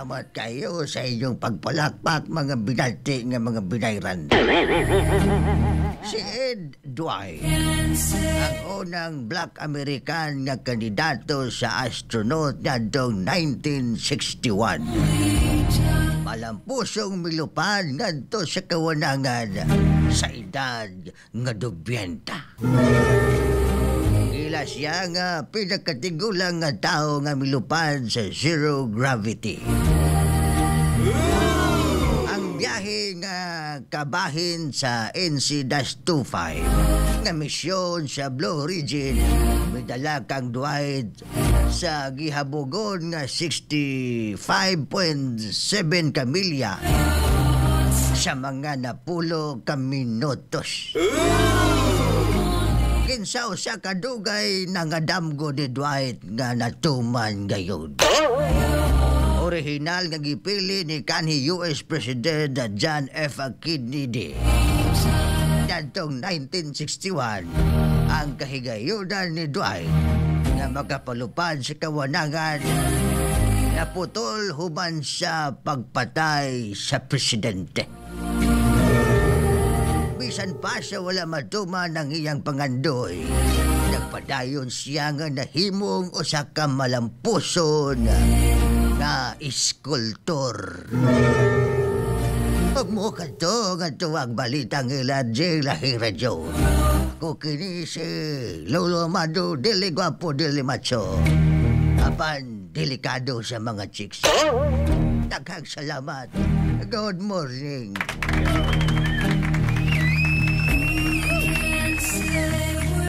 Salamat kayo sa inyong pagpalakpak, mga binati nga mga binayran. Si Ed Dwight, ang unang Black American nga kandidato sa astronaut ngadtong 1961. Malampusong milupad ngadto sa kawanangan sa edad nga 90. Ila siya nga pinakatigulang nga tao nga milupad sa zero gravity. Ang biyahe nga kabahin sa NC-25 nga misyon sa Blue Origin midala kang Dwight sa gihabogon nga 65.7 ka milya sa mga 60 ka minutos. Kinsa usa kadugay nangadamgo ni Dwight nga natuman gayud. Original nga gipili ni kanhi US President John F. Kennedy ngadtong 1961 ang kahigayunan ni Dwight nga makapalupad sa kawanangan naputol human sa pagpatay sa presidente. Bisan pa sa wala matuman ang iyang pangandoy, nagpadayon siya nga nahimong usa ka malampuson nga iskultor. Mo kadto nga tuwag balitang ila J. Lahira Joe. Ko kini si Lolo Amado, dili gwapo, dili macho. Apan delikado sa mga chicks. Daghang salamat. Good morning.